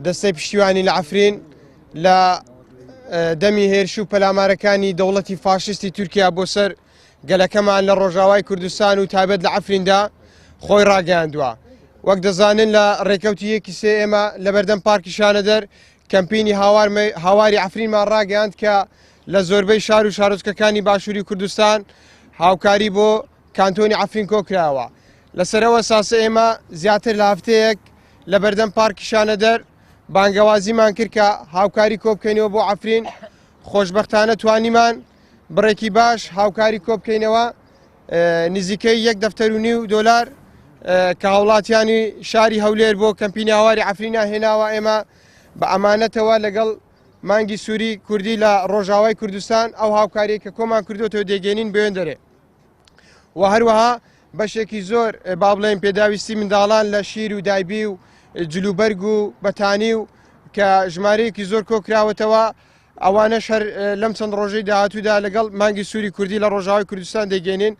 دەستەی پشتیوانی لە عەفرین لە دەمی هێرش و پەلامارەکانی دەوڵەتی فاشیستی تورکیا بۆ سەر گەلەکەمان لە ڕۆژاوای کوردستان و تایبەت لە عەفریندا خۆی ڕاگەیاندووە. وەک دەزانن لە ڕێکەوتی یەکی سێ ئێمە لە بەردەم پارکی شانەدەر کەمپینی هاواری عەفرینمان ڕاگەیاند کە لە زۆربەی شار و شارۆچکەکانی باشووری کوردستان هاوکاری بۆ کانتۆنی عەفرین کۆکراوە. لەسەرەوە ساسە ئێمە زیاتر لە هەفتەیەک لە بەردەم پارکی شانەدەر بانگەوازیمان کرد کە هاوکاری کۆبکەینەوە بۆ عەفرین، خۆشبەختانە توانیمان بڕێکی باش هاوکاری کۆبکەینەوە، نزیکەی یەک دەفتەر و نیو دۆلار کە هاوڵاتیانی شاری هەولێر بۆ کەمپینی هاواری عەفرینا هێناوە، ئێمە بە ئەمانەتەوە لەگەڵ مانگی سووری کوردی لە ڕۆژاوای کوردستان ئەو هاوکاریە کە کۆمان کردوێتەوە دەگەێنین بێندەرێ. و هەروەها بەشێکی زۆر با بڵێن پێداویستی منداڵان لە شیر و دایبی و جلوبەرگ و بەتانی و کە ژمارەیەکی زۆر کۆکراوەتەوە ئەوانەش هەر لەم چەند ڕۆژەی داهاتوودا لەگەڵ مانگی سووری کوردی لە ڕۆژاوای کوردستان دەگەێنین.